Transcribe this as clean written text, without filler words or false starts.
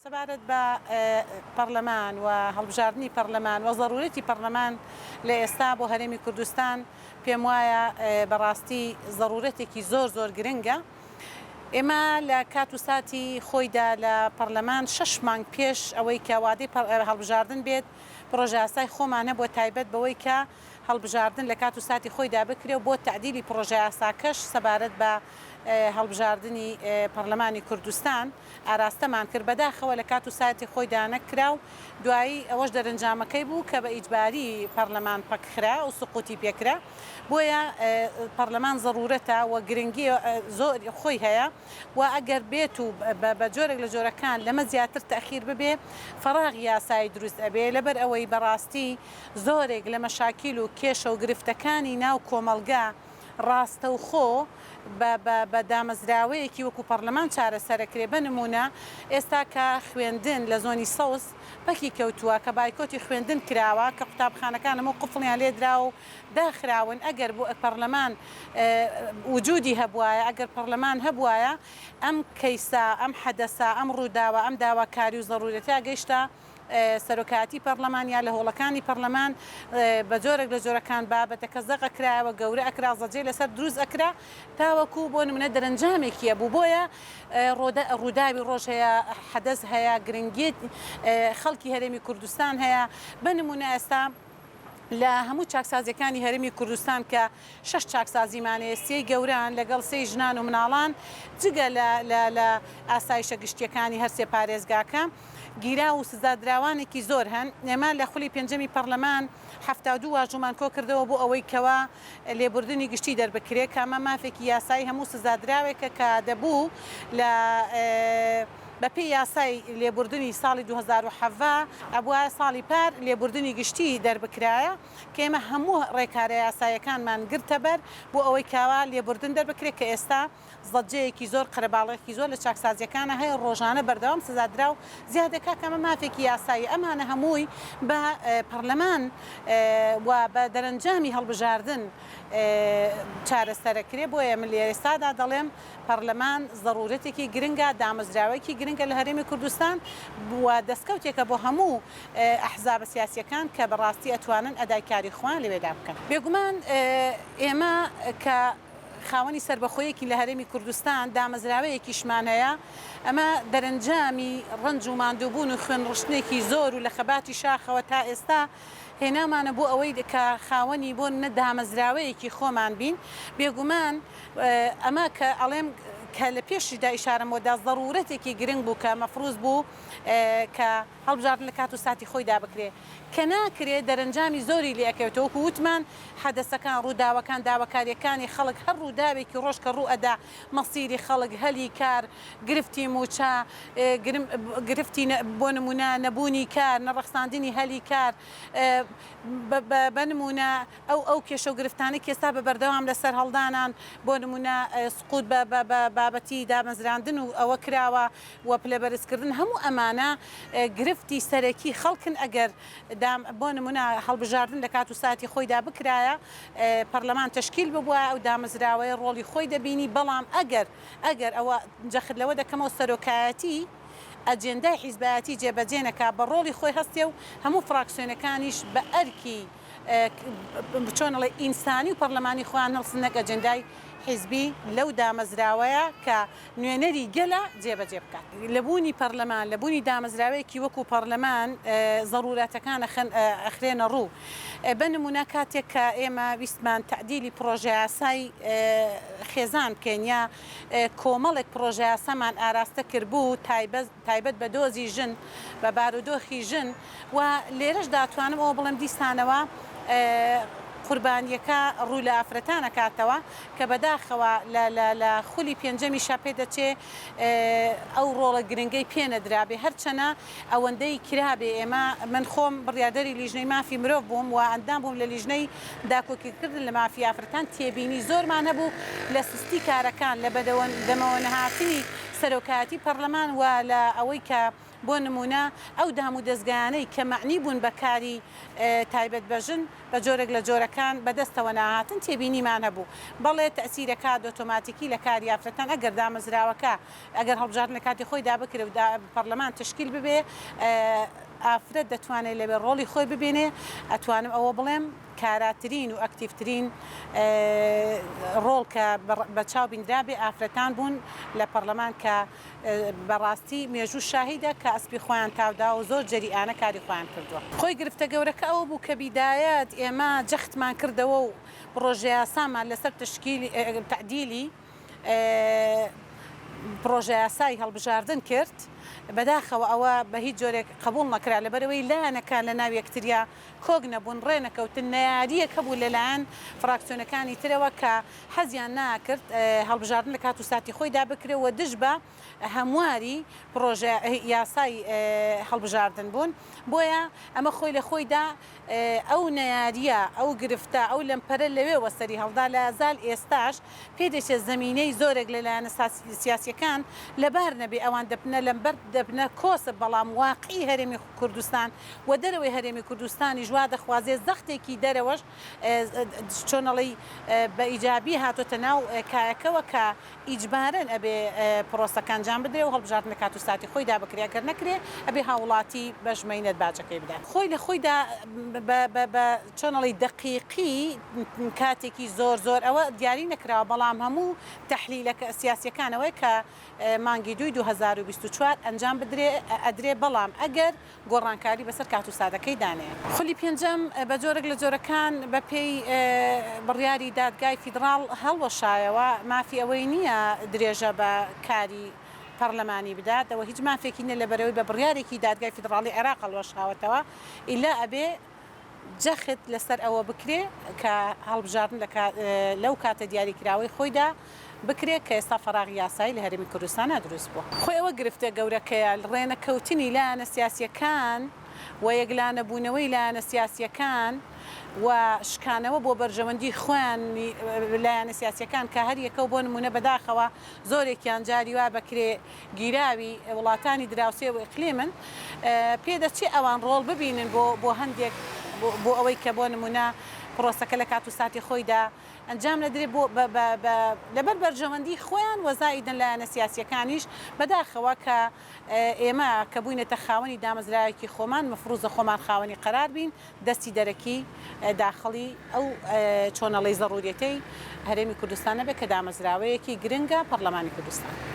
سەبارەت بە پەڕلەمان و هەڵبژاردنی پەڕلەمان و زەڕوورەتی پەڕلەمان لە ئێستا بۆ هەرێمی کوردستان پێم وایە بەڕاستی زەڕوورەتێکی زۆر زۆر گرنگە. ئێمە لە کات و ساتی خۆیدا لە پەڕلەمان شەش مانگ پێش ئەوەی کە وادەی هەڵبژاردن بێت پڕۆژەیاسای خۆمان هەبووە تایبەت بەوەی کە هەڵبژاردن لە کات و ساتی خۆیدا بکرێ و بۆ تەعدیلی پڕۆژەیاساکەش سەبارەت بە هەڵبژاردنی پەڕلەمانی کوردستان ئاراستەمان کرد، بەداخەوە لە کات و ساتی خۆیدا نەکرا و دوایی ئەوەش دەرەنجامەکەی بوو کە بە ئیجباری پەڕلەمان پەکخرا و سقوتی پێکرا. بۆیە پەڕلەمان زەڕورەتە و گرنگی زۆر خۆی هەیە و ئەگەر بێت و بە جۆرێک لە جۆرەکان لەمە زیاتر تەئخیر ببێ فەراغی یاسایی دروست ئەبێ لەبەر ئەوەی بەڕاستی زۆرێک لە مەشاکیل و کێشە و گرفتەکانی ناو کۆمەڵگە ڕاستەوخۆ بە بە بە دامەزراوەیەکی وەکو پەڕلەمان چارەسەرەکرێ بە نموونە ئێستا کە خوێندن لە زۆنی سەوز پەکی کەوتووە کە بایکۆتی خوێندن کراوە کە قوتابخانەکان هەموو قفڵیان لێدراوە و داخراون ئەگەر بۆ پەڕلەمان وجودی هەبوایە ئەگەر پەڕلەمان هەبوایە ئەم کەیسە ئەم حەدەسە ئەم ڕووداوە ئەم داواکاری و زەڕوورەتە گەیشتە سەرۆکایەتی پەڕلەمان یا لە هۆڵەکانی پەڕلەمان بە جۆرێک لە جۆرەکان بابەتەکە زەق ئەکرایەوە، گەورە ئەکرا، زەجەی لەسەر دروست ئەکرا تاوەکو بۆ نمونە دەرەنجامێکی هەبوو. بۆیە ڕووداوی ڕۆژ هەیە، حەدەس هەیە، گرنگی خەڵکی هەرێمی کوردستان هەیە. بە نمونە ئێستا لە هەموو چاکسازیەکانی هەرێمی کوردستان کە شەش چاکسازیمان هەیە، سێی گەوران لەگەڵ سێی ژنان و مناڵان، جگە لە لە ئاسایشە گشتیەکانی هەرسێ پارێزگاکە، گیراو و سزادراوانێکی زۆر هەن، ئێمە لە خولی پێنجەمی پەڕلەمان 72 واژوومان کۆکردەوە بۆ ئەوەی کەوا لێبوردنی گشتی دەربکرێ، کە ئەمە مافێکی یاسایی هەموو سزادراوێکە کە دەبوو لە بەپێی یاسای لێبوردنی ساڵی 2017 ئەبوایە ساڵی پار لێبوردنی گشتی دەربکرایە، کە ئێمە هەموو ڕێکارە یاساییەکانمان گرتەبەر بۆ ئەوەی کەوا لێبوردن دەربکرێ کە ئێستا زەجەیەکی زۆر، قەرەباڵغێکی زۆر لە چاکسازییەکانا هەیە، ڕۆژانە بەردەوام سزادراو زیاد دەکات کە ئەمە مافێکی یاساییە، ئەمانە هەمووی بە پەڕلەمان و بە دەرەنجامی هەڵبژاردن چارەسەرەکرێ، بۆیە من لە ئێستادا دەڵێم پەڕلەمان زەڕوورەتێکی گرنگە، دامەزراوەیەکی گرنگە لە هەرێمی کوردستان و دەستکەوتێکە بۆ هەموو ئەحزابە سیاسییەکان کە بەڕاستی ئەتوانن ئەدای کاری خۆیان لەوێدا بکەن. بێگومان ئێمە کە. خاوەنی سەربەخۆیەکین لە هەرێمی کوردستان، دامەزراوەیەکیشمان هەیە، ئەمە دەرەنجامی ڕەنج و ماندووبوون و خوێنڕشتنێکی زۆر و لە خەباتی شاخەوە تا ئێستا هێنامانە بۆ ئەوەی کە خاوەنی بۆ نمونە دامەزراوەیەکی خۆمان بین، بێگومان ئەمە کە ئەڵێم کە لە پێشیشدا ئیشارەم بۆ دا زەڕوورەتێکی گرنگ بوو کە مەفروز بوو کە هەڵبژاردن لە کات و ساتی خۆیدا بکرێ کە ناکرێ دەرەنجامی زۆری لێ ئەکەوێتەوە وەکو وتمان حەدەسەکان ڕووداوەکان داواکاریەکانی خەڵک هەر ڕووداوێکی ڕۆژ کە ڕوو ئەدا مەسیری خەڵک هەلی کار گرفتی موچە گرفتی بۆ نمونە نەبوونی کار نەڕەخساندنی هەلی کار بە نمونە ئەو ئەو کێشە و گرفتانەی کە ئێستا بە بەردەوام لە سەرهەڵدانان، بۆ نموونە سقووت بە بە بە بابەتی دامەزراندن و ئەوە کراوە و پلەبەرزکردن، هەموو ئەمانە گرفتی سەرەکی خەڵکن، ئەگەر دام بۆ نموونە هەڵبژاردن لە کات و ساتی خۆیدا بکرایە، پەرلەمان تەشکیل ببوایە، ئەو دامەزراوەیە ڕۆڵی خۆی دەبینی، بەڵام ئەگەر ئەگەر ئەوە جەخت لەوە دەکەمەوە سەرۆکایەتی ئەجێندای حیزبایەتی جێبەجێ نەکا، بە ڕۆڵی خۆی هەستێ و هەموو فراکسیۆنەکانیش بە ئەرکی چۆن ئەڵێ ئینسانی و پەڕلەمانی خۆیان هەڵسن نەک ئەجێندای حیزبی لەو دامەزراوەیە کە نوێنەری گەلە جێبەجێ بکات. لە بوونی پەڕلەمان، لە بوونی دامەزراوەیەکی وەکو پەڕلەمان زەڕوورەتەکان ئەخرێنە ڕوو. بە نموونە کاتێک کە ئێمە ویستمان تەعدیلی پڕۆژەیاسای خێزان بکەین یا کۆمەڵێک پڕۆژەیاسامان ئاراستە کردبوو تایبەت تایبەت بە دۆزی ژن، بە بارودۆخی ژن و لێرەشدا ئەتوانم ئەوە بڵێم دیسانەوە قوربانییەکە ڕوو لە ئافرەتان ئەکاتەوە کە بەداخەوە لە لە لە خولی پێنجەمیشا پێدەچێ ئەو ڕۆڵە گرنگەی پێ نەدرابێ هەرچەنە ئەوەندەی کرابێ ئێمە من خۆم بڕیاردەری لیژنەی مافی مرۆڤ بووم و ئەندام بووم لە لیژنەی داکۆکیکردن لە مافی ئافرەتان تێبینی زۆرمان هەبوو لە سستی کارەکان لە بەدەمەوە نەهاتنی سەرۆکایەتی پەڕلەمان و لە ئەوەی کە. بۆ نموونە ئەو دام و دەزگایانەی کە مەعنی بوون بە کاری تایبەت بە ژن بە جۆرێک لە جۆرەکان بە دەستەوە ناهاتن تێبینیمان هەبوو بەڵێ تەئسیرەکات ئۆتۆماتیکی لە کاری ئافرەتان ئەگەر دامەزراوەکە ئەگەر هەڵبژاردن لە کاتی خۆیدا بکرێ و پەڕلەمان تەشکیل ببێ ئافرەت دەتوانێ لەوێ ڕۆڵی خۆی ببینێ ئەتوانم ئەوە بڵێم کاراترین و ئەکتیڤترین ڕۆڵ کە بە چاو بینرابێ ئافرەتان بوون لە پەڕلەمان کە بە ڕاستی مێژوو شاهیدە کە ئەسپی خۆیان تاوداوە و زۆر جەریئانە کاری خۆیان کردووە. خۆی گرفتە گەورەکە ئەوە بوو کە بیدایەت ئێمە جەختمان کردەوە و پڕۆژەیاسامان لەسەر تەشکیلی تەعدیلی پڕۆژەیاسای هەڵبژاردن کرد، بەداخەوە ئەوە بە هیچ جۆرێک قبوڵ نەکرا لەبەرئەوەی لایەنەکان لەناو یەکتریا کۆک نەبوون، ڕێنەکەوتن، نەیارییەک هەبوو لەلایەن فراکسیۆنەکانی ترەوە کە حەزیان ناکرد هەڵبژاردن لە کات و ساتی خۆیدا بکرێ و دژ بە هەمواری پڕۆژە یاسای هەڵبژاردن بوون، بۆیە ئەمە خۆی لە خۆیدا ئەو نەیارییە، ئەو گرفتە، ئەو لەمپەرە لەوێوە سەری هەڵدا، لازال ئێستاش پێدەچێت زەمینەی زۆرێک لە لایەنە سیاسییەکان لەبار نەبێ، ئەوان دەبنە لەمبەر، دەبنە کۆسپ، بەڵام واقعی هەرێمی کوردستان و دەرەوەی هەرێمی کوردستانیش وا دەخوازێ زەختێکی دەرەوەش چۆن ئەڵێی بە ئیجابی هاتۆتە ناو کایەکەوە کە ئیجبارەن ئەبێ پرۆسەکە ئەنجام بدرێ و هەڵبژاردن لە کات و ساتی خۆیدا بکرێ ئەگەر نەکرێ ئەبێ هاووڵاتی بەش مەینەت باجەکەی بدات. خۆی لە خۆیدا بە بە بە چۆن ئەڵێی دەقیقی کاتێکی زۆر زۆر ئەوە دیاری نەکراوە بەڵام هەموو تەحلیلە سیاسیەکان ئەوەیە کە مانگی دووی 2024 ئەنجام بدرێ ئەدرێ بەڵام ئەگەر گۆڕانکاری بەسەر کات و ساتەکەی دانێ. خولی پێنجەم بە جۆرێک لە جۆرەکان بە پێی بڕیاری دادگای فیدڕاڵ هەڵوەشایەوە، مافی ئەوەی نییە درێژە بە کاری پەڕلەمانی بدات، ئەوە هیچ مافێکی نییە لەبەرئەوەی بە بڕیارێکی دادگای فیدڕاڵی عێراق هەڵوەشاوەتەوە، ئیلا ئەبێ جەخت لەسەر ئەوە بکرێ کە هەڵبژاردن لە لەو کاتە دیاریکراوەی خۆیدا بکرێ کە ئێستا فەراغی یاسایی لە هەرێمی کوردستانا دروست بووە. خۆی ئەوە گرفتە گەورەکەیە، ڕێنەکەوتنی لایەنە سیاسییەکان و یەکلانەبوونەوەی لایەنە سیاسییەکان و شکانەوە بۆ بەرژەوەندی خۆیان لایەنە سیاسییەکان کە هەریەکەو بۆ نموونە بەداخەوە زۆرێکیان جاری وا بە کرێ گیراوی وڵاتانی دراوسێ و ئیقلیمن، پێدەچێ ئەوان ڕۆڵ ببینن بۆ بۆ هەندێک بۆ ئەوەی کە بۆ نموونە پرۆسەکە لە کات و ساتی خۆیدا ئەنجام نەدرێ بۆ بە بە بە لەبەر بەرژەوەندی خۆیان و زائیدەن لایەنە سیاسییەکانیش بەداخەوە کە ئێمە کە بووینەتە خاوەنی دامەزراوێکی خۆمان مفروزە خۆمان خاوەنی قەرار بین دەستی دەرەکی داخڵی ئەو چۆنەڵەی زەڕوریەتەی هەرێمی کوردستان نەبێت کە دامەزراوەیەکی گرنگە پەڕلەمانی کوردستان.